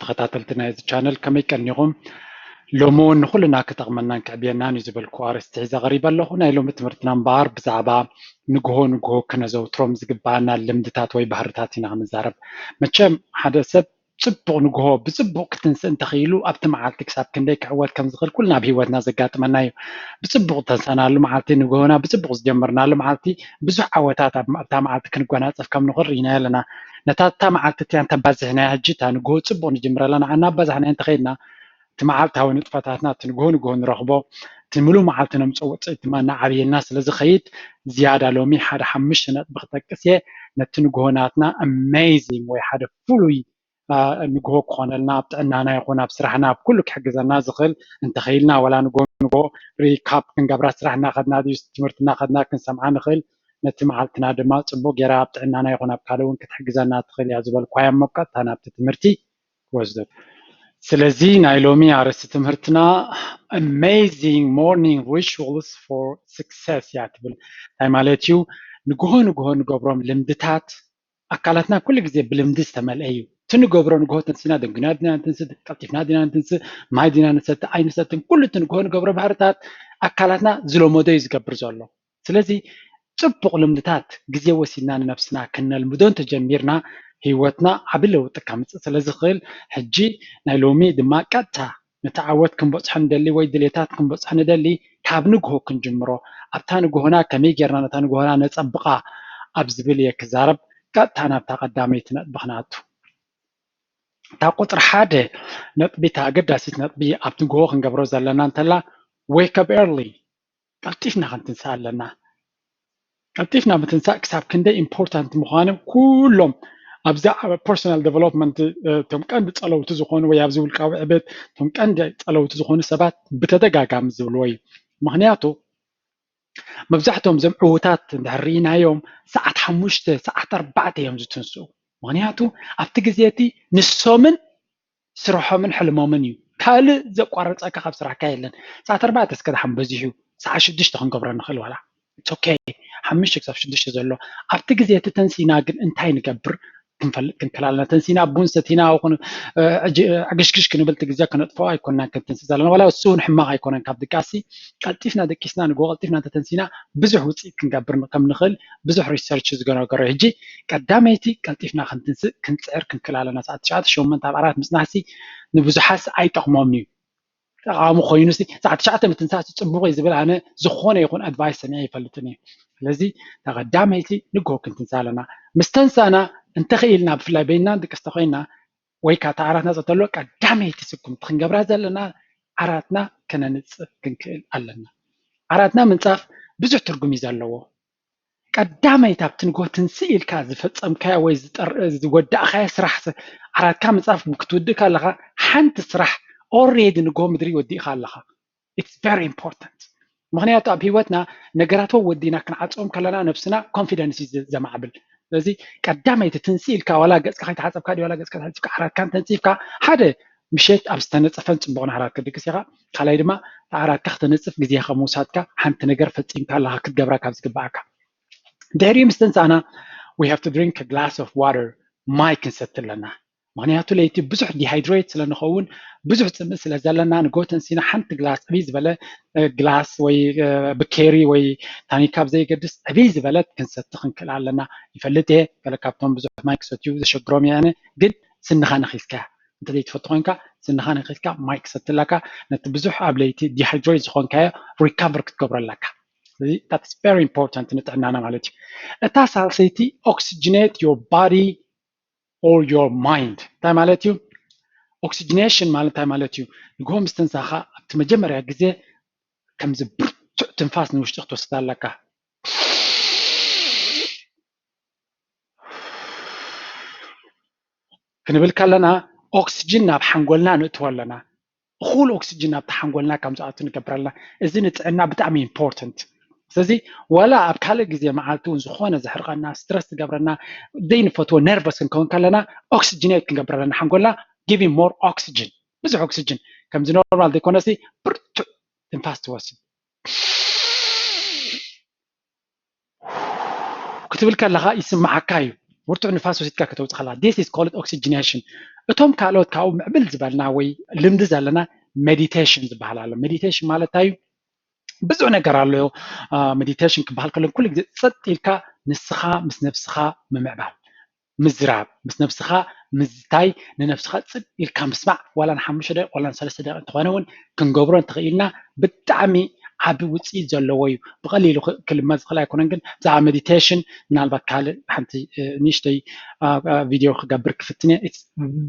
ተኸታተልቲ ናይዚ ቻነል ከመይ ቀኒኹም? ሎሚ እውን ንኹልና ክጠቕመናን ክዕብየናን እዩ ዝበልኩ ኣርእስቲ ሒዘ ቀሪበ ኣለኹ። ናይ ሎሚ ትምህርትና እምበኣር ብዛዕባ ንግሆ ንግሆ ክነዘውትሮም ዝግባኣና ልምድታት ወይ ባህርታት ኢና ክንዛረብ። መቸም ሓደ ሰብ ጽቡቕ ንግሆ ብጽቡቕ ክትንስእ እንተኽኢሉ ኣብቲ መዓልቲ ክሳብ ክንደይ ክዕወት ከም ዝኽእል ኩልና ኣብ ህይወትና ዘጋጥመና እዩ። ብጽቡቕ ዝተንሳእናሉ መዓልቲ ንግሆና ብጽቡቕ ዝጀመርናሉ መዓልቲ ብዙሕ ዓወታት ኣብታ መዓልቲ ክንጎናጸፍ ከም ንኽእል ርኢናዮ ኣለና። ነታ እታ መዓልቲ እቲኣ እንተባዝሕናያ ሕጂ እታ ንግሆ ጽቡቕ ንጅምረላ ንዓ እናባዛሕናዮ እንተኸይድና እቲ መዓልታዊ ንጥፈታትና እቲ ንግሆ ንግሆ ንረኽቦ እቲ ምሉእ መዓልቲ ነምፅኦ ውፅኢት ድማ እናዓብየልና ስለ ዝኸይድ ዝያዳ ሎሚ ሓደ ሓሙሽተ ነጥቢ ክጠቅስ እየ። ነቲ ንግሆ ናትና amazing ወይ ሓደ ፍሉይ ንግሆ ክኾነልና ኣብ ጥዕናና ይኹን ኣብ ስራሕና ኣብ ኩሉ ክሕግዘና ዝኽእል እንተኽኢልና ወላ ንግሆ ንግሆ ሪካፕ ክንገብራ ስራሕ እናኸድና ድዩ ትምህርቲ እናኸድና ክንሰምዓ ንኽእል። ነቲ መዓልትና ድማ ፅቡቅ ጌራ ኣብ ጥዕናና ይኹን ኣብ ካልእ እውን ክትሕግዘና ትኽእል እያ ዝበልኳያ እሞ ቀጥታ ናብቲ ትምህርቲ ክወስደኩም። ስለዚ ናይ ሎሚ ኣርእስቲ ትምህርትና amazing morning rituals for success እያ ትብል። እንታይ ማለት እዩ? ንግሆ ንግሆ ንገብሮም ልምድታት ኣካላትና ኩሉ ግዜ ብልምዲ ዝተመልአ እዩ። እቲ ንገብሮ ንግሆ ተንሲና ደንጉና ዲና ንትንስእ፣ ቀልጢፍና ዲና ንትንስእ፣ ማይ ዲና ንሰቲ ኣይንሰትን፣ ኩሉ እቲ ንግሆ ንገብሮ ባህርታት ኣካላትና ዝለመዶ እዩ ዝገብር ዘሎ። ስለዚ ፅቡቕ ልምድታት ግዜ ወሲድና ንነብስና ክነልምዶ እንተጀሚርና ህይወትና ዓቢ ለውጢ ከምፅእ ስለ ዝኽእል ሕጂ ናይ ሎሚ ድማ ቀጥታ ነቲ ዓወት ክንበፅሖ ንደሊ ወይ ድሌታት ክንበፅሖ ንደሊ ካብ ንግሆ ክንጅምሮ ኣብታ ንግሆና ከመይ ጌርና ነታ ንግሆና ነፀብቓ ኣብ ዝብል እየ ክዛረብ። ቀጥታ ናብታ ቀዳመይቲ ነጥቢ ክንኣቱ። እታ ቁፅሪ ሓደ ነጥቢ እታ ኣገዳሲት ነጥቢ ኣብ ንግሆ ክንገብሮ ዘለና እንተላ wake up early ቀልጢፍና ክንትንስእ ኣለና። ቀልጢፍና ምትንሳእ ክሳብ ክንደይ ኢምፖርታንት ምዃኑ ኩሎም ኣብዛ ኣብ ፐርሶናል ዴቨሎፕመንት እቶም ቀንዲ ፀለውቲ ዝኾኑ ወይ ኣብዚ ውልቃዊ ዕቤት እቶም ቀንዲ ፀለውቲ ዝኾኑ ሰባት ብተደጋጋሚ ዝብልዎ እዩ። ምክንያቱ መብዛሕትኦም እዞም ዕዉታት እንድሕር ርኢናዮም ሰዓት ሓሙሽተ ሰዓት ኣርባዕተ እዮም ዝትንስኡ። ምክንያቱ ኣብቲ ግዜ እቲ ንሶምን ስርሖምን ሕልሞምን እዩ። ካልእ ዘቋርፀካ ካብ ስራሕካ የለን። ሰዓት ኣርባዕተ እስከ ደሓን በዚሑ ሰዓት ሽዱሽተ ክንገብሮ ንኽእል ዋላ ኦኬ ሓሙሽተ ክሳብ ሽዱሽተ ዘሎ ኣብቲ ግዜ እቲ ተንሲና ግን እንታይ ንገብር ክንፈልጥ ክንክል ኣለና። ተንሲና ቡን ሰቲና ዕግሽግሽ ክንብል እቲ ግዜ ክነጥፍኦ ኣይኮናን ክንትንስእ ዘለና ዋላ እሱ እውን ሕማቕ ኣይኮነን። ካብ ድቃሲ ቀልጢፍና ደቂስና ንግሆ ቀልጢፍና እንተተንሲና ብዙሕ ውፅኢት ክንገብር ከም ንኽእል ብዙሕ ሪሰርች ዝገነገሮ ሕጂ ቀዳመይቲ ቀልጢፍና ክንትንስእ ክንፅዕር ክንክል ኣለና። ሰዓት ትሽዓተ ሸሞንተ ኣብ ዓራት ምፅናሕሲ ንብዙሓትሲ ኣይጠቕሞምን እዩ። ጠቓሚ ኮይኑሲ ሰዓት ትሽዓተ ምትንሳእ ፅቡቕ እዩ ዝብል ኣነ ዝኾነ ይኹን ኣድቫይስ ሰሚዐ ኣይፈልጥን እየ። ስለዚ ተቐዳመይቲ ንግሆ ክንትንሳ ኣለና። ምስ ተንሳእና እንተኽኢልና ብፍላይ በይንና ድቅስ ተኮይንና ወይ ከዓ ዓራትና ፀተሎ ቀዳመይቲ ስጉምቲ ክንገብራ ዘለና ዓራትና ከነንፅፍ ክንክእል ኣለና። ዓራትና ምንፃፍ ብዙሕ ትርጉም እዩ ዘለዎ። ቀዳመይቲ ኣብቲ ንግሆ ትንስእ ኢልካ ዝፈፀምካዮ ወይ ዝወዳእካዮ ስራሕ ዓራትካ ምንፃፍ ክትውድእ ከለካ ሓንቲ ስራሕ ኦሬዲ ንግሆ ምድሪ ወዲእካ ኣለካ። It's very important ምክንያቱ ኣብ ሂወትና ነገራት ወዲና ክንዓፅኦም ከለና ነብስና ኮንፊደንስ እዩ ዘማዕብል። ስለዚ ቀዳመይቲ ትንስእ ኢልካ ዋላ ገፅካ ከይተሓፀብካ ድዩ ዋላ ገፅካ ተሓፂብካ ዓራትካን ተንፂፍካ ሓደ ምሸት ኣብ ዝተነፀፈን ፅቡቕን ዓራት ክድቅስ ኢኻ። ካልኣይ ድማ ዓራትካ ክተነፅፍ ግዜኻ ምውሳድካ ሓንቲ ነገር ፈፂምካ ኣለካ ክትገብራ ካብ ዝግበኣካ። ድሕሪኡ ምስ ተንሳእና we have to drink a glass of water ማይ ክንሰቲ ኣለና። ምክንያቱ ለይቲ ብዙሕ ዲሃይድሬት ስለ ንኸውን ብዙሕ ፅምእ ስለ ዘለና ንጎ ተንሲና ሓንቲ ግላስ ዕብይ ዝበለ ግላስ ወይ ብኬሪ ወይ ታኒካ ብዘይገድስ ዕብይ ዝበለት ክንሰቲ ክንክእል ኣለና። ይፈልጥ እየ ገለ ካብቶም ብዙሕ ማይ ክሰትዩ ዘሸግሮም እየ ኣነ ግን ስንኻ ነኺስካ እንተዘይትፈቱ ኮይንካ ስንኻ ነኺስካ ማይ ክሰቲ ኣለካ። ነቲ ብዙሕ ኣብ ለይቲ ዲሃይድሬት ዝኾንካዮ ሪካቨር ክትገብሮ ኣለካ። ስለዚ that's very important ንጥዕናና ማለት እዩ። እታ ሳልሰይቲ oxygenate your body or your mind እንታይ ማለት እዩ? ኦክሲጅኔሽን ማለት እንታይ ማለት እዩ? ንግሆ ምስ ተንሳኻ ኣብቲ መጀመርያ ግዜ ከምዚ ብርቱዕ ትንፋስ ንውሽጢ ክትወስድ ኣለካ። ክንብል ከለና ኦክሲጅን ናብ ሓንጎልና ንእትዎ ኣለና። እኹል ኦክሲጅን ናብቲ ሓንጎልና ከም ዝኣቱ ንገብር ኣለና። እዚ ንጥዕና ብጣዕሚ ኢምፖርተንት። ስለዚ ዋላ ኣብ ካልእ ግዜ መዓልቲ እውን ዝኾነ ዘሕርቐና ስትረስ ዝገብረና ዘይንፈትዎ ነርቨስ ክንከውን ከለና ኦክሲጅኔት ክንገብር ኣለና ሓንጎልና giving more oxygen ብዙሕ ኦክሲጅን ከምዚ ኖርማል ዘይኮነሲ ብርቱዕ ትንፋስ ትወስድ ክትብል ከለኻ ይስምዓካ እዩ። ብርቱዕ ንፋስ ወሲድካ ከተውፅእ ከለኻ this is called oxygenation። እቶም ካልኦት ካብኡ ምዕብል ዝበልና ወይ ልምዲ ዘለና ሜዲቴሽን ዝበሃል ኣሎ። ሜዲቴሽን ማለት እንታይ እዩ? ብዙሕ ነገር ኣሎ። ሜዲቴሽን ክበሃል ከሎ ኩሉ ግዜ ጸጥ ኢልካ ንስኻ ምስ ነብስኻ ምምዕባል፣ ምዝራብ፣ ምስ ነብስኻ ምዝታይ፣ ንነብስኻ ጽጥ ኢልካ ምስማዕ፣ ዋላ ንሓሙሽተ ደቂቕ ዋላ ንሰለስተ ደቂቕ እንተኾነ እውን ክንገብሮ እንተኽኢልና ብጣዕሚ ዓቢ ውፅኢት ዘለዎ እዩ። ብቐሊሉ ክልመድ ዝኽእል ኣይኮነን፣ ግን ብዛዕባ ሜዲቴሽን ምናልባት ካልእ ሓንቲ ንእሽተይ ቪድዮ ክገብር ክፍትን እየ።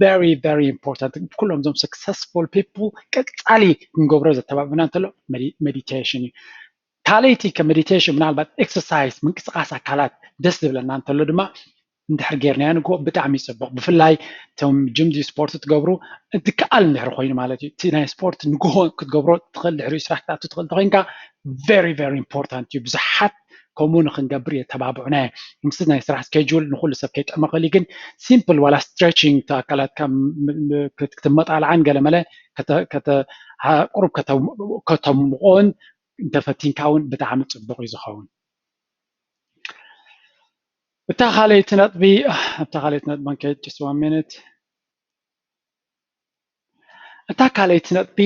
Very very important። ኩሎም እዞም successful people ቀጻሊ ክንገብሮ ዘተባብና እንተሎ ሜዲቴሽን እዩ። ካልኣይቲ ከ ሜዲቴሽን ምናልባት ኤክሰርሳይዝ፣ ምንቅስቃስ ኣካላት ደስ ዝብለና እንተሎ ድማ እንድሕር ጌርናዮ ንግሆ ብጣዕሚ ይፅቡቕ። ብፍላይ እቶም ጅም ድዩ ስፖርት ትገብሩ፣ እንትከኣል እንድሕር ኮይኑ ማለት እዩ። እቲ ናይ ስፖርት ንግሆ ክትገብሮ ትኽእል፣ ድሕሪኡ ስራሕ ክትኣቱ ትኽእል እንተኮይንካ very very important እዩ። ብዙሓት ከምኡ ንክንገብር የተባብዑና እዮም። ምስ ናይ ስራሕ ስኬጁል ንኩሉ ሰብ ከይጥዕመ ክእል እዩ፣ ግን ሲምፕል ዋላ ስትሬቺንግ ኣካላትካ ክትመጣልዓን ገለመለ ቁሩብ ከተምቆን እንተፈቲንካ እውን ብጣዕሚ ፅቡቅ እዩ ዝኸውን። እታ ካልኣይቲ ነጥቢ፣ እታ ካልኣይቲ ነጥቢ ከ just one minute። እታ ካልኣይቲ ነጥቢ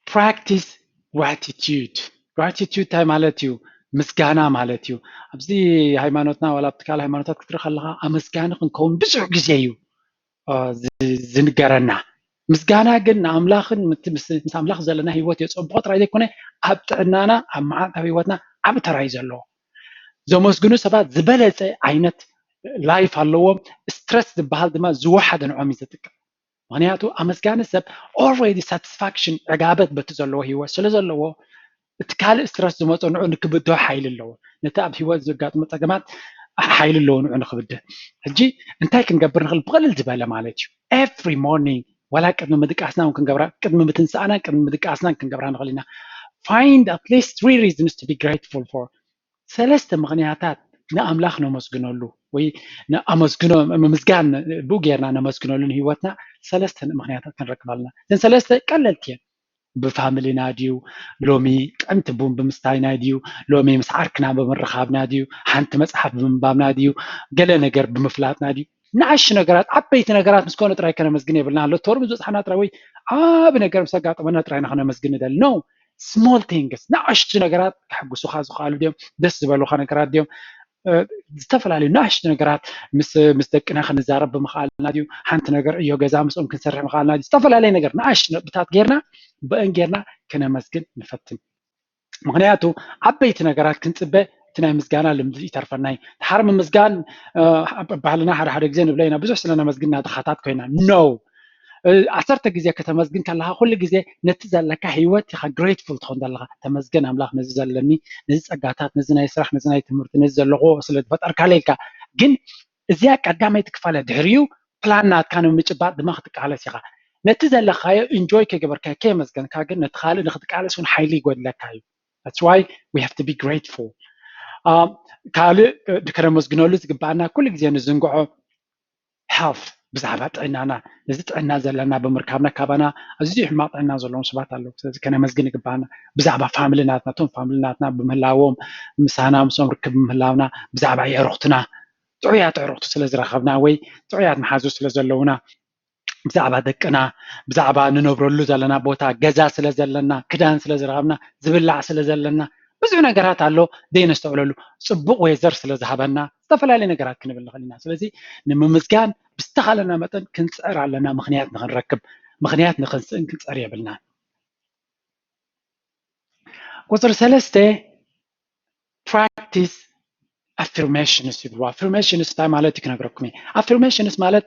practice gratitude። Gratitude እንታይ ማለት እዩ? ምስጋና ማለት እዩ። ኣብዚ ሃይማኖትና ዋላ ኣብቲ ካልእ ሃይማኖታት ክትርኢ ከለካ ኣመስጋኒ ክንከውን ብዙሕ ግዜ እዩ ዝንገረና። ምስጋና ግን ንኣምላኽን ምስ ኣምላኽ ዘለና ህይወት የፀብቆ ጥራይ ዘይኮነ ኣብ ጥዕናና ኣብ መዓልታዊ ህይወትና ዓቢ ተራ እዩ ዘለዎ። ዘመስግኑ ሰባት ዝበለፀ ዓይነት ላይፍ ኣለዎም። ስትረስ ዝበሃል ድማ ዝወሓደ ንዖም እዩ ዝጥቀም። ምክንያቱ ኣመስጋኒ ሰብ already ሳቲስፋክሽን ዕጋበት በቲ ዘለዎ ህይወት ስለ ዘለዎ እቲ ካልእ ስትረስ ዝመፆ ንዑ ንክብድሆ ሓይሊ ኣለዎ። ነቲ ኣብ ህይወት ዘጋጥሞ ፀገማት ሓይሊ ኣለዎ ንዑ ንክብድህ። ሕጂ እንታይ ክንገብር ንኽእል? ብቐልል ዝበለ ማለት እዩ every morning ዋላ ቅድሚ ምድቃስና እውን ክንገብራ፣ ቅድሚ ምትንሳእናን ቅድሚ ምድቃስናን ክንገብራ ንኽእል ኢና። Find at least three reasons to be grateful for። ሰለስተ ምኽንያታት ንኣምላኽ ነመስግነሉ ወይ ኣመስግኖ ምምስጋን ብኡ ጌርና ነመስግነሉ ንህይወትና ሰለስተ ምኽንያታት ክንረክብ ኣለና። እተን ሰለስተ ቀለልቲ እየን። ብፋሚሊና ድዩ፣ ሎሚ ጥዕምቲ ቡን ብምስታይና ድዩ፣ ሎሚ ምስ ዓርክና ብምርኻብና ድዩ፣ ሓንቲ መፅሓፍ ብምንባብና ድዩ፣ ገለ ነገር ብምፍላጥና ድዩ። ንኣሽቱ ነገራት፣ ዓበይቲ ነገራት ምስ ኮነ ጥራይ ከነመስግን የብልና። ሎቶርም ዝበፅሓና ጥራይ ወይ ዓቢ ነገር ምስ ኣጋጠመና ጥራይ ኢና ከነመስግን ንደሊ። No፣ small things፣ ንኣሽቱ ነገራት ከሕጉሱኻ ዝኽኣሉ ድዮም? ደስ ዝበሉኻ ነገራት ድዮም? ዝተፈላለዩ ንኣሽቱ ነገራት ምስ ምስ ደቅና ክንዛረብ ብምኽኣልና ድዩ? ሓንቲ ነገር ዕዮ ገዛ ምስኦም ክንሰርሕ ምኽኣልና ድዩ? ዝተፈላለየ ነገር ንኣሽቱ ነጥብታት ጌርና ብአን ጌርና ከነመስግን ንፈትን። ምክንያቱ ዓበይቲ ነገራት ክንፅበ እቲ ናይ ምስጋና ልምዲ ይተርፈና እዩ። ድሓር ምምስጋን ባህልና ሓደ ሓደ ግዜ ንብሎ ኢና፣ ብዙሕ ስለ ነመስግን ኢና ድኻታት ኮይና። No፣ ዓሰርተ ግዜ ከተመስግን ከለካ ኩሉ ግዜ ነቲ ዘለካ ህይወት ኢኻ ግሬትፉል ትኾን ዘለካ። ተመስገን ኣምላኽ ነዚ ዘለኒ፣ ነዚ ፀጋታት፣ ነዚ ናይ ስራሕ፣ ነዚ ናይ ትምህርቲ፣ ነዚ ዘለኹ ስለ ዝፈጠርካለ ኢልካ። ግን እዚኣ ቀዳመይቲ ክፋል እያ። ድሕሪኡ ፕላን ናትካ ንምጭባጥ ድማ ክትቃለስ ኢኻ። ነቲ ዘለካዮ ኢንጆይ ከይገበርካዮ ከየመስገንካ ግን ነቲ ካልእ ንክትቃለስ እውን ሓይሊ ይጎድለካ እዩ። That's why we have to be grateful። ካልእ ከነመስግነሉ ዝግባኣና ኩሉ ግዜ ንዝንግዖ ሄልት፣ ብዛዕባ ጥዕናና፣ ነዚ ጥዕና ዘለና ብምርካብና ካባና ኣዝዩ ሕማቕ ጥዕና ዘለዎም ሰባት ኣለዉ። ስለዚ ከነመስግን ይግባኣና። ብዛዕባ ፋምሊ ናትና፣ እቶም ፋምሊ ናትና ብምህላዎም፣ ምሳና ምስኦም ርክብ ብምህላውና፣ ብዛዕባ የዕሩኽትና፣ ጥዑያት ኣዕሩኽቲ ስለ ዝረኸብና ወይ ጥዑያት መሓዙ ስለ ዘለውና፣ ብዛዕባ ደቅና፣ ብዛዕባ ንነብረሉ ዘለና ቦታ፣ ገዛ ስለ ዘለና፣ ክዳን ስለ ዝረኸብና፣ ዝብላዕ ስለ ዘለና፣ ብዙሕ ነገራት ኣሎ ዘይነስተውዕለሉ። ፅቡቕ ዌዘር ስለ ዝሃበና ዝተፈላለዩ ነገራት ክንብል ንኽእል ኢና። ስለዚ ንምምስጋን ብዝተኻለና መጠን ክንፅዕር ኣለና፣ ምኽንያት ንኽንረክብ፣ ምኽንያት ንኽንስእን ክንፅዕር የብልናን። ቁፅሪ ሰለስተ፣ ፕራክቲስ ኣፊርሜሽንስ ይብልዎ። ኣፊርሜሽንስ እንታይ ማለት እዩ ክነግረኩም እየ። ኣፊርሜሽንስ ማለት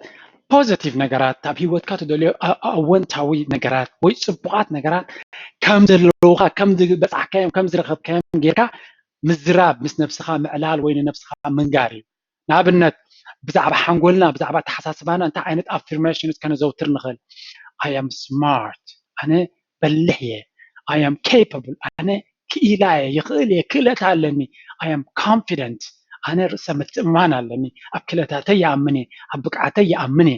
ፖዘቲቭ ነገራት፣ ኣብ ህይወትካ ትደልዮ ኣወንታዊ ነገራት ወይ ፅቡቓት ነገራት ከም ዘለውካ፣ ከም ዝበፃሕካዮም፣ ከም ዝረኸብካዮም ጌርካ ምዝራብ፣ ምስ ነብስኻ ምዕላል ወይ ንነብስኻ ምንጋር እዩ። ንኣብነት ብዛዕባ ሓንጎልና፣ ብዛዕባ ኣተሓሳስባና እንታይ ዓይነት ኣፊርሜሽንስ ከነዘውትር ንኽእል? I am smart፣ ኣነ በሊሕ እየ። I am capable፣ ኣነ ክኢላ እየ፣ ይኽእል እየ፣ ክእለት ኣለኒ። I am confident፣ ኣነ ርእሰ ምትእምማን ኣለኒ። ኣብ ክእለታተይ ይኣምን እየ፣ ኣብ ብቅዓተይ ይኣምን እየ።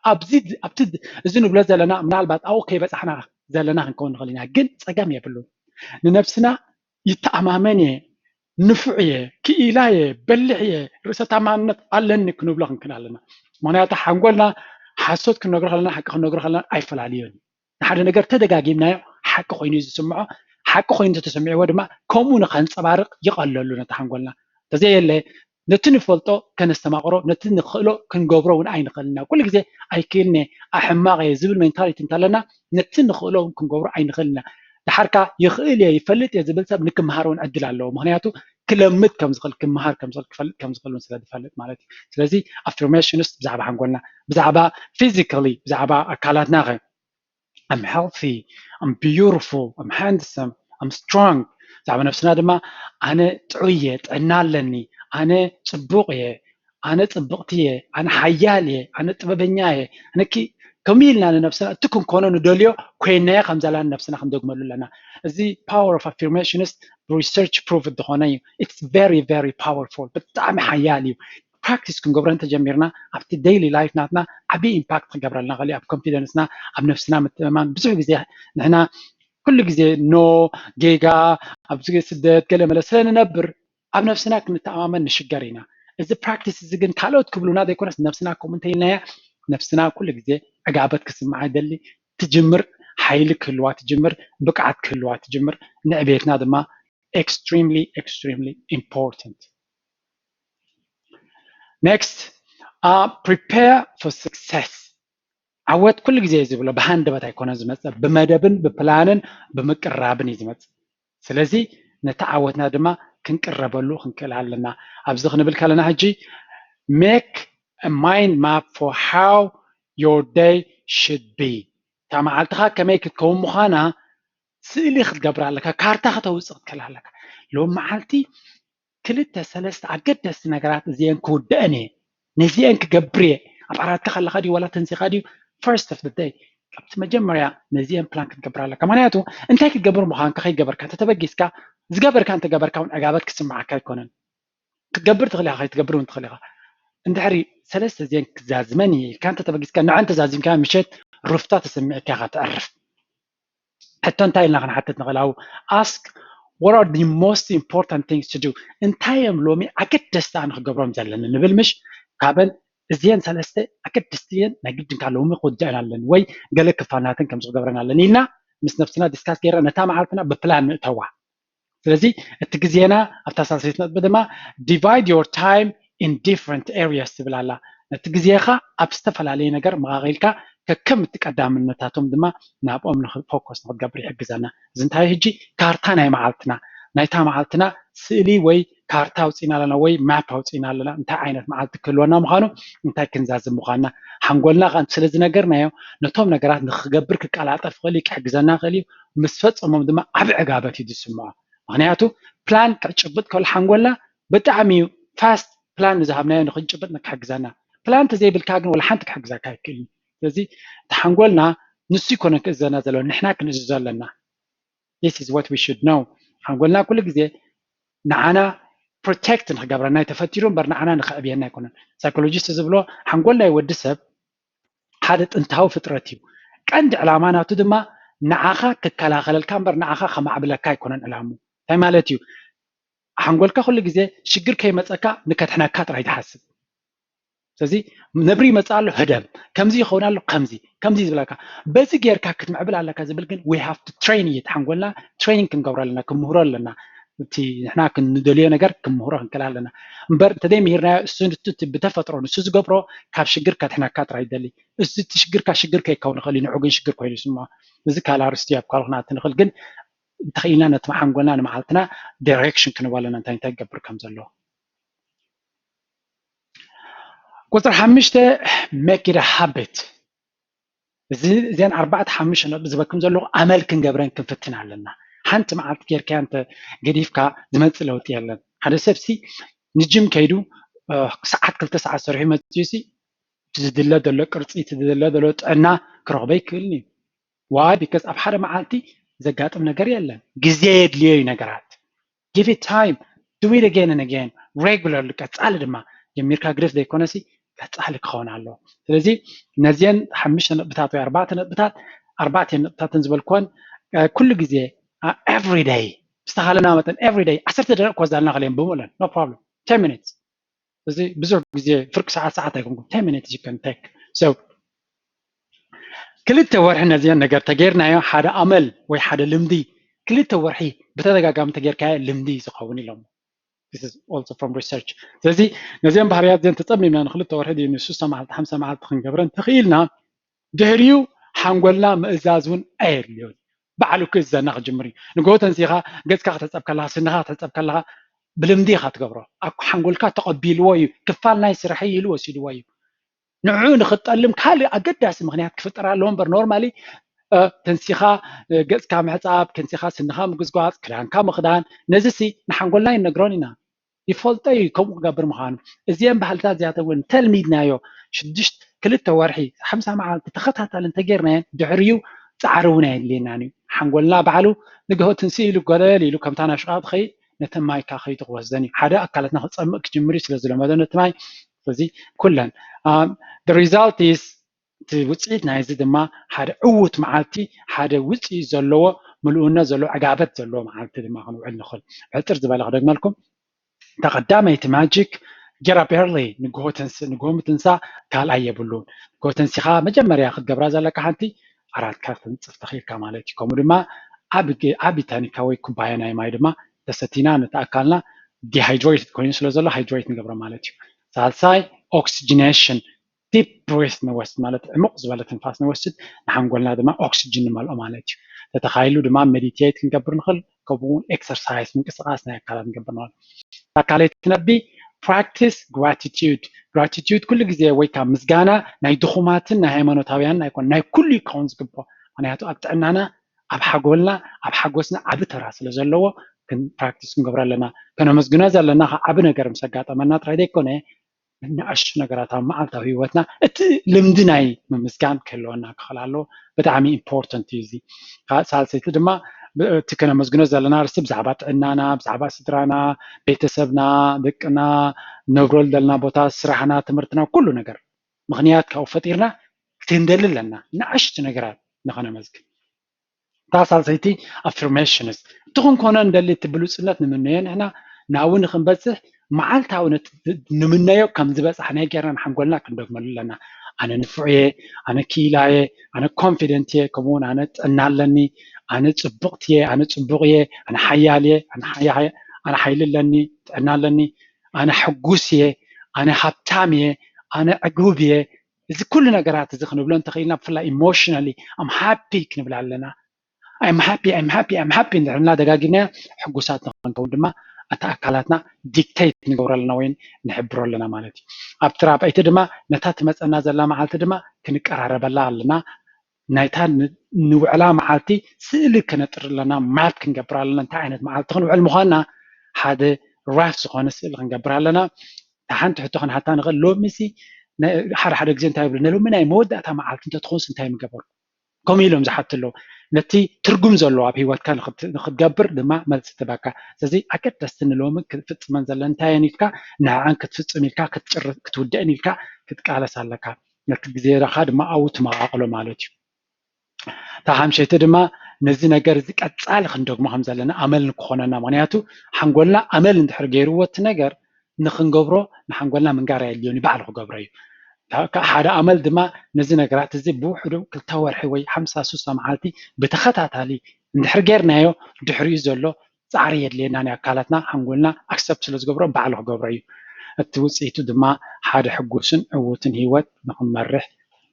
ኣብዚ ኣብቲ እዚ ንብሎ ዘለና ምናልባት ኣብኡ ከይበፃሕና ዘለና ክንከውን ንኽእል ኢና፣ ግን ፀገም የብሉን። ንነብስና ይተኣማመን እየ፣ ንፉዕ እየ፣ ክኢላ እየ፣ በሊሕ እየ፣ ርእሰ ተኣማንነት ኣለኒ ክንብሎ ክንክእል ኣለና። ምክንያቱ ሓንጎልና ሓሶት ክንነግሮ ከለና ሓቂ ክንነግሮ ከለና ኣይፈላለዮን። ንሓደ ነገር ተደጋጊምናዮ ሓቂ ኮይኑ እዩ ዝስምዖ። ሓቂ ኮይኑ እንተተሰሚዕዎ ድማ ከምኡ ንኸንፀባርቕ ይቐለሉ ነቲ ሓንጎልና። እንተዘየለ ነቲ ንፈልጦ ከነስተማቕሮ፣ ነቲ ንኽእሎ ክንገብሮ እውን ኣይንኽእልና። ኩሉ ግዜ ኣይክእልን እየ፣ ኣሕማቕ እየ ዝብል ሜንታሊቲ እንተለና ነቲ ንኽእሎ እውን ክንገብሮ ኣይንኽእልና። ድሓርካ ይኽእል እየ ይፈልጥ እየ ዝብል ሰብ ንክምሃር እውን ዕድል ኣለዎ። ምክንያቱ ክለምድ ከም ዝኽእል፣ ክምሃር ከም ዝኽእል፣ ክፈልጥ ከም ዝኽእል እውን ስለ ዝፈልጥ ማለት እዩ። ስለዚ ኣፍርሜሽንስ ብዛዕባ ሓንጎልና፣ ብዛዕባ ፊዚካሊ፣ ብዛዕባ ኣካላትና ኸ I'm healthy, I'm beautiful, I'm handsome, I'm strong። ብዛዕባ ነብስና ድማ ኣነ ጥዑይ እየ፣ ጥዕና ኣለኒ፣ ኣነ ፅቡቕ እየ፣ ኣነ ፅብቕቲ እየ፣ ኣነ ሓያል እየ፣ ኣነ ጥበበኛ እየ፣ ኣነ ከምኡ ኢልና ንነብስና እቲ ክንኮኖ ንደልዮ ኮይናዮ ከም ዘለና ንነብስና ክንደግመሉ ኣለና። እዚ power of affirmations research proof ዝኾነ እዩ። It's very very powerful፣ ብጣዕሚ ሓያል እዩ። ፕራክቲስ ክንገብሮ እንተጀሚርና ኣብቲ ዴይሊ ላይፍ ናትና ዓብዪ ኢምፓክት ክገብረልና ኸእል ኣብ ኮንፊደንስና፣ ኣብ ነብስና ምትእምማን። ብዙሕ ግዜ ንሕና ኩሉ ግዜ ኖ ጌጋ ኣብዚ ስደት ገለ መለ ስለ ንነብር ኣብ ነብስና ክንተኣማመን ንሽገር ኢና። እዚ ፕራክቲስ እዚ ግን ካልኦት ክብሉና ዘይኮነስ ነብስና ከምኡ እንተኢልናያ ነብስና ኩሉ ግዜ ዕጋበት ክስምዓ ይደሊ ትጅምር፣ ሓይሊ ክህልዋ ትጅምር፣ ብቅዓት ክህልዋ ትጅምር። ንዕቤትና ድማ extremely extremely important። Next, uh, prepare for success። ዓወት ኩሉ ግዜ እዩ ዝብሎ ብሃንደበት ኣይኮነን ዝመፅእ፣ ብመደብን ብፕላንን ብምቅራብን እዩ ዝመፅእ። ስለዚ ነቲ ዓወትና ድማ ክንቅረበሉ ክንክእል ኣለና። ኣብዚ ክንብል ከለና ሕጂ make a mind map for how your day should be፣ እታ መዓልትኻ ከመይ ክትከውን ምዃና ስእሊ ክትገብር ኣለካ፣ ካርታ ከተውፅእ ክትክእል ኣለካ። ሎም መዓልቲ ክልተ ሰለስተ ኣገደስቲ ነገራት እዚአን ክውደአን እየ፣ ነዚአን ክገብር እየ። ኣብ ዓራትካ ከለካ ድዩ ዋላ ተንሲካ ድዩ፣ first of the day ኣብቲ መጀመርያ ነዚአን ፕላን ክትገብር ኣለካ። ምክንያቱ እንታይ ክትገብር ምዃንካ ከይገበርካ እንተተበጊስካ ዝገበርካ እንተገበርካ እውን ዕጋበት ክስምዓካ ኣይኮነን። ክትገብር ትኽእል ኢኻ፣ ከይትገብር እውን ትኽእል ኢኻ። እንድሕሪ ሰለስተ እዚአን ክዛዝመን እየ ኢልካ እንተተበጊስካ ንዐን ተዛዚምካ ምሸት ሩፍታ ተሰሚዕካ ኢኻ ትዕርፍ። ሕቶ እንታይ ኢልና ክንሓትት ንኽእል? ኣው ask what are the most important things to do? እንታይ እዮም ሎሚ ኣገደስቲ ኣነ ክገብሮም ዘለኒ ንብል ምሽ? ካብን እዚአን ሰለስተ ኣገደስቲ እየን ናይ ግድን ካብ ሎሚ ክውድአን ኣለኒ ወይ ገለ ክፋል ናተን ከም ዝገብረን ኣለኒ ኢልና ምስ ነብስና ዲስካስ ገይረ ነታ መዓልትና ብፕላን ንእተዋ። ስለዚ እቲ ግዜና ኣብታ ሳልሰይቲ ነጥቢ ድማ divide your time in different areas ትብል ኣላ። ነቲ ግዜኻ ኣብ ዝተፈላለየ ነገር መቓቒልካ ከከም እቲ ቀዳምነታቶም ድማ ናብኦም ንክ- ፎከስ ንክትገብር ይሕግዘና። እዚ እንታይ ሕጂ ካርታ ናይ መዓልትና ናይታ መዓልትና ስእሊ ወይ ካርታ ኣውፂና ኣለና ወይ ማፕ ኣውፂና ኣለና። እንታይ ዓይነት መዓልቲ ክህልወና ምዃኑ እንታይ ክንዛዝም ምዃንና ሓንጎልና ከ- ስለ ዝነገርናዮ ነቶም ነገራት ንክገብር ክቀላጠፍ ክእል እዩ፣ ክሕግዘና ክእል እዩ። ምስ ፈፀሞም ድማ ዓብ ዕጋበት እዩ ዝስምዖ። ምክንያቱ ፕላን ክጭብጥ ከሎ ሓንጎልና ብጣዕሚ እዩ ፋስት ፕላን ንዝሃብናዮ ንክንጭብጥ ንክሕግዘና። ፕላን እንተዘይብልካ ግን ወላ ሓንቲ ክሕግዘካ ኣይክእልን። ስለዚ እቲ ሓንጎልና ንሱ ይኮነ ክእዘና ዘሎ ንሕና ክንእዝዞ ኣለና። This is what we should know። ሓንጎልና ኩሉ ግዜ ንዓና ፕሮቴክት ንክገብረና ተፈጢሩ እምበር ንዓና ንክዕብየና ኣይኮነን። ሳይኮሎጂስት ዝብሎ ሓንጎል ናይ ወዲ ሰብ ሓደ ጥንታዊ ፍጥረት እዩ። ቀንዲ ዕላማ ናቱ ድማ ንዓኻ ክከላኸለልካ እምበር ንዓኻ ከማዕብለካ ኣይኮነን ዕላሙ። እንታይ ማለት እዩ? ሓንጎልካ ኩሉ ግዜ ሽግር ከይመፀካ ንከድሕነካ ጥራይ ትሓስብ። ስለዚ ነብሪ ይመፅእ ኣሎ ህደም፣ ከምዚ ይኸውን ኣሎ ከምዚ ከምዚ ዝብለካ በዚ ጌርካ ክትምዕብል ኣለካ ዝብል ግን we have to train እዩ። ሓንጎልና ትሬኒንግ ክንገብሮ ኣለና፣ ክምህሮ ኣለና። እቲ ንሕና ክንደልዮ ነገር ክምህሮ ክንክእል ኣለና እምበር እንተዘይምሂርናዮ እሱ ብተፈጥሮ ንሱ ዝገብሮ ካብ ሽግር ከድሕነካ ጥራይ ይደሊ። እዚ እቲ ሽግርካ ሽግር ከይከውን ይኽእል እዩ፣ ንዑ ግን ሽግር ኮይኑ ይስምዖ። እዚ ካልእ ኣርእስቲ ኣብ ካልእ ክንኣቱ ንኽእል ግን እንተኽኢልና ነቲ ሓንጎልና ንመዓልትና ዳይሬክሽን ክንህቦ ኣለና እንታይ እንታይ ክገብር ከም ዘለዎ። ቁፅሪ ሓሙሽተ make it a habit። እዚ እዚአን ኣርባዕተ ሓሙሽተ ነጥቢ ዝበክም ዘለኹ ኣመል ክንገብረን ክንፍትን ኣለና። ሓንቲ መዓልቲ ጌርካያ እንተ ገዲፍካ ዝመፅእ ለውጢ የለን። ሓደ ሰብሲ ንጅም ከይዱ ሰዓት ክልተ ሰዓት ሰሪሑ መፅኡ ሲ እቲ ዝድለ ዘሎ ቅርፂ እቲ ዝድለ ዘሎ ጥዕና ክረኽቦ ኣይክእልን እዩ። ዋይ ቢካዝ ኣብ ሓደ መዓልቲ ዘጋጥም ነገር የለን። ግዜ የድልዮ እዩ ነገራት። Give it time, do it again and again። ሬጉላርሊ ቀፃሊ ድማ ጀሚርካ ግደፍ ዘይኮነሲ ቀፃሊ ክኸውን ኣለዎ። ስለዚ ነዚአን ሓሙሽተ ነጥብታት ወይ ኣርባዕተ ነጥብታት ኣርባዕተ ነጥብታትን ዝበልኩወን ኩሉ ግዜ every day ዝተኻለና መጠን every day ዓሰርተ ደቂቕ ክወስዳልና ከለየን ብምለን no problem። Ten minutes እዚ ብዙሕ ግዜ ፍርቂ ሰዓት ሰዓት ኣይኮንኩም። Ten minutes you can take። So ክልተ ወርሒ ነዚአን ነገር ተገይርናዮ ሓደ ኣመል ወይ ሓደ ልምዲ ክልተ ወርሒ ብተደጋጋሚ ተገይርካዮ ልምዲ እዩ ዝኸውን ኢሎም። This is also from research። ስለዚ ነዚኦም ባህርያት እዚኦም ተጸሚምና ንክልተ ወርሒ ድዩ ንስሳ መዓልቲ ሓምሳ መዓልቲ ክንገብረን ተኽኢልና ድሕሪኡ ሓንጎልና ምእዛዝ እውን ኣየድልዮን። ባዕሉ ክእዘና ክጅምር እዩ። ንግሆ ተንሲኻ ገጽካ ክተጸብ ከለኻ ስንኻ ክተጸብ ከለኻ ብልምዲ ኢኻ ትገብሮ። ኣብ ሓንጎልካ ተቐቢልዎ እዩ። ክፋል ናይ ስራሕ እዩ ኢሉ ወሲድዎ እዩ። ንዕኡ ንክትጠልም ካልእ ኣገዳሲ ምክንያት ክፍጠር ኣለዎ እምበር normally ተንሲኻ ገፅካ ምሕፃብ፣ ተንሲኻ ስንኻ ምግዝጓፅ፣ ክዳንካ ምኽዳን ነዚ ሲ ንሓንጎልና ይነግሮን ኢና። ይፈልጦ እዩ ከምኡ ክገብር ምዃኑ። እዚአን ባህልታት እዚኣተን እውን እንተልሚድናዮ ሽዱሽተ ክልተ ወርሒ ሓምሳ መዓልቲ ተኸታታሊ እንተጌርናየን ድሕሪኡ ፃዕሪ እውን ኣየድልየናን እዩ። ሓንጎልና ባዕሉ ንግሆ ትንስእ ኢሉ ገለል ኢሉ ከምታ ናይ ሽቓቕ ትኸይድ ነተን ማይካ ከይዱ ክወስደን እዩ። ሓደ ኣካላትና ክፀምእ ክጅምር እዩ ስለ ዝለመዶ ነቲ ማይ። ስለዚ ኩለን the result is እቲ ውፅኢት ናይዚ ድማ ሓደ ዕዉት መዓልቲ ሓደ ውፅኢት ዘለዎ ምልኡነት ዘለዎ ዕጋበት ዘለዎ መዓልቲ ድማ ክንውዕል ንኽእል። ሕፅር ዝበለ ክደግመልኩም እታ ቀዳመይቲ magic get up early ንግሆ ተንስእ ንግሆ ምትንሳእ ካልኣይ የብሉን። ንግሆ ተንሲኻ መጀመርያ ክትገብራ ዘለካ ሓንቲ ዓራትካ ክትንፅፍ ተኽኢልካ ማለት እዩ። ከምኡ ድማ ዓቢ ታኒካ ወይ ኩባያ ናይ ማይ ድማ ተሰቲና ነቲ ኣካልና dehydrated ኮይኑ ስለ ዘሎ hydrate ንገብሮ ማለት እዩ። ሳልሳይ oxygenation deep breath ንወስድ ማለት ዕሙቕ ዝበለ ትንፋስ ንወስድ ንሓንጎልና ድማ oxygen ንመልኦ ማለት እዩ። ተተኻይሉ ድማ meditate ክንገብር ንኽእል ከምኡ እውን exercise ምንቅስቃስ ናይ ኣካላት ንገብር ንኽእል። ኣካለይቲ ነቢ practice gratitude gratitude ኩሉ ግዜ ወይ ካብ ምስጋና ናይ ድኹማትን ናይ ሃይማኖታውያን ኣይኮን ናይ ኩሉ ክኸውን ዝግብኦ ምክንያቱ ኣብ ጥዕናና ኣብ ሓጎልና ኣብ ሓጎስና ዓቢ ተራ ስለ ዘለዎ practice ክንገብሮ ኣለና። ከነመስግኖ ዘለና ዓቢ ነገር ምስ ኣጋጠመና ጥራይ ዘይኮነ ንኣሽቱ ነገራት ኣብ መዓልታዊ ህይወትና እቲ ልምዲ ናይ ምምስጋን ክህልወና ክኽእል ኣለዎ። ብጣዕሚ important እዩ እዚ። ሳልሰይቲ ድማ እቲ ከነመስግኖ ዘለና ኣርእስቲ ብዛዕባ ጥዕናና፣ ብዛዕባ ስድራና፣ ቤተሰብና፣ ደቅና፣ ነብረሉ ዘለና ቦታ፣ ስራሕና፣ ትምህርትና፣ ኩሉ ነገር ምኽንያት ካብኡ ፈጢርና ክንደሊ ኣለና ንኣሽቱ ነገራት ንኸነመስግን። እታ ሳልሰይቲ affirmations እቲ ክንኮኖ እንደሊ እቲ ብሉፅነት ንምነዮ ንሕና ናብኡ ንክንበፅሕ መዓልታዊ ንምነዮ ከም ዝበፃሕናዮ ጌርና ንሓንጎልና ክንደግመሉ ኣለና። ኣነ ንፉዕ እየ፣ ኣነ ክኢላ እየ፣ ኣነ confident እየ፣ ከምኡውን ኣነ ጥዕና ኣለኒ፣ ኣነ ፅብቕቲ እየ፣ ኣነ ፅቡቕ እየ፣ ኣነ ሓያል እየ፣ ኣነ ሓይሊ ኣለኒ፣ ጥዕና ኣለኒ፣ ኣነ ሕጉስ እየ፣ ኣነ ሃብታም እየ፣ ኣነ ዕጉብ እየ። እዚ ኩሉ ነገራት እዚ ክንብሎ እንተኽኢልና ብፍላይ emotionally I'm happy ክንብል ኣለና። I'm happy, I'm happy, I'm happy እንድሕር ኢልና ደጋጊምናዮ ሕጉሳት ንኽንከውን ድማ እታ ኣካላትና dictate ንገብሮ ኣለና ወይ ንሕብሮ ኣለና ማለት እዩ። ኣብቲ ራብዐይቲ ድማ ነታ ትመፀና ዘላ መዓልቲ ድማ ክንቀራረበላ ኣለና። ናይታ ንውዕላ መዓልቲ ስእሊ ከነጥር ኣለና፣ map ክንገብር ኣለና። እንታይ ዓይነት መዓልቲ ክንውዕል ምዃንና ሓደ rough ዝኾነ ስእሊ ክንገብር ኣለና። ሓንቲ ሕቶ ክንሓታ ንኽእል ሎሚ ሲ ሓደ ሓደ ግዜ እንታይ ይብሉ ነሎሚ ናይ መወዳእታ መዓልቲ እንተትኾንስ እንታይ ምገበሩ ከምኡ ኢሎም ዝሓቱ ኣለዉ። ነቲ ትርጉም ዘለዎ ኣብ ህይወትካ ንክትገብር ድማ መልሲ ትበካ። ስለዚ ኣገደስቲ ንሎሚ ክትፍፅመን ዘለ እንታይ እየን ኢልካ ንዕዐን ክትፍፅም ኢልካ ክትውደእን ኢልካ ክትቃለስ ኣለካ። ነቲ ግዜኻ ድማ ኣብኡ ትመቓቕሎ ማለት እዩ። እታ ሓምሸይቲ ድማ ነዚ ነገር እዚ ቀፃሊ ክንደግሞ ከም ዘለና ኣመል ንክኾነና ምክንያቱ ሓንጎልና ኣመል እንድሕር ገይርዎ እቲ ነገር ንክንገብሮ ንሓንጎልና ምንጋር ኣየድልዮን ባዕሉ ክገብሮ እዩ። ሓደ ኣመል ድማ ነዚ ነገራት እዚ ብውሕዱ ክልተ ወርሒ ወይ ሓምሳ ሱሳ መዓልቲ ብተኸታታሊ እንድሕር ጌርናዮ ድሕሪኡ ዘሎ ፃዕሪ የድልየና ናይ ኣካላትና ሓንጎልና accept ስለ ዝገብሮ ባዕሉ ክገብሮ እዩ። እቲ ውፅኢቱ ድማ ሓደ ሕጉስን ዕዉትን ህይወት ንክንመርሕ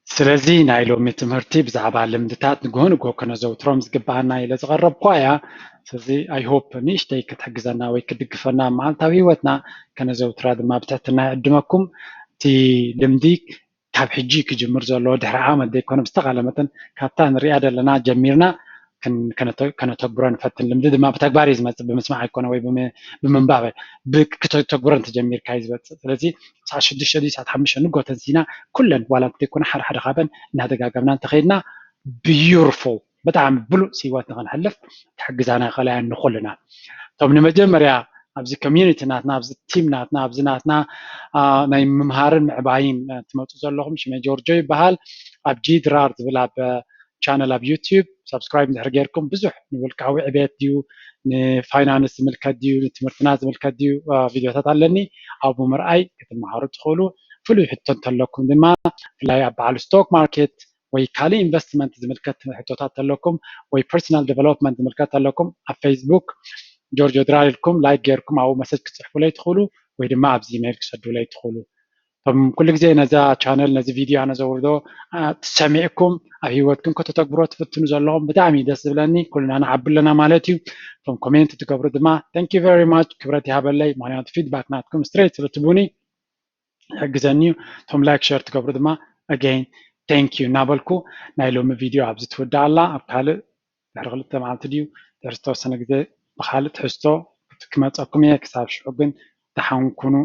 ስለዚ ናይ ሎሚ ትምህርቲ ብዛዕባ ልምድታት ንግሆ ንግሆ ከነዘውትሮም ዝግብኣና ኢለ ዝቐረብኳ እያ። ስለዚ I hope ንእሽተይ ክትሕግዘና ወይ ክትድግፈና ኣብ መዓልታዊ ህይወትና ከነዘውትራ ድማ ብትሕትና ይዕድመኩም። እቲ ልምዲ ካብ ሕጂ ክጅምር ዘለዎ ድሕሪ ዓመት ዘይኮነ ብዝተኻለ መጠን ካብታ ንሪኣ ዘለና ጀሚርና ከነተግብሮ ንፈትን። ልምዲ ድማ ብተግባር እዩ ዝመፅእ፣ ብምስማዕ ኣይኮነ ወይ ብምንባብ። ከተግብሮ እንተጀሚርካ እዩ ዝመፅእ። ስለዚ ሰዓት ሽዱሽተ ድዩ ሰዓት ሓሙሽተ ንጎ ተንሲና ኩለን ዋላ እንተዘይኮነ ሓደ ሓደ ካብን እናደጋገምና እንተኸይድና beautiful ብጣዕሚ ብሉፅ ህይወት ንክንሕልፍ ክሕግዛና ይኽእላ እየን ንኩልና። እቶም ንመጀመርያ ኣብዚ community ናትና ኣብዚ team ናትና ኣብዚ ናትና ናይ ምምሃርን ምዕባይን ትመፁ ዘለኹም ሽመ ጆርጆ ይበሃል። ኣብ ጂ ድራር ዝብል ኣብ channel ኣብ YouTube subscribe እንድሕር ጌርኩም ብዙሕ ንውልቃዊ ዕቤት ድዩ ንፋይናንስ ዝምልከት ድዩ ንትምህርትና ዝምልከት ድዩ ቪድዮታት ኣለኒ። ኣብኡ ምርኣይ ክትመሃሩ ትኽእሉ። ፍሉይ ሕቶ እንተለኩም ድማ ብፍላይ ኣብ በዓል stock market ወይ ካልእ ኢንቨስትመንት ዝምልከት ሕቶታት ኣለኩም ወይ personal development ዝምልከት ኣለኩም ኣብ Facebook ጆርጆ ድራር ኢልኩም like ጌርኩም ኣብኡ message ክትፅሕፉለይ ትኽእሉ ወይ ድማ ኣብዚ ኢሜይል ክሰዱለይ ትኽእሉ። እቶም ኩሉ ግዜ ነዛ ቻነል ነዚ ቪድዮ ኣነ ዘውርዶ ሰሚዕኩም ኣብ ሂወትኩም ከተተግብሮ ትፍትኑ ዘለኹም ብጣዕሚ ደስ ዝብለኒ ኩልና ንዓቢ ኣለና ማለት እዩ። እቶም ኮሜንት ትገብሩ ድማ thank you very much ክብረት ይሃበለይ ምክንያቱ feedback ናትኩም straight ስለትቡኒ ይሕግዘኒ እዩ። እቶም like share ትገብሩ ድማ again thank you እናበልኩ ናይ ሎሚ ቪድዮ ኣብዚ ትውዳእ ኣላ። ኣብ ካልእ ድሕሪ ክልተ መዓልቲ ድዩ ድሕሪ ዝተወሰነ ግዜ ብካልእ ትሕዝቶ ክመፀኩም እየ። ክሳብ ሽዑ ግን ደሓን ኩኑ።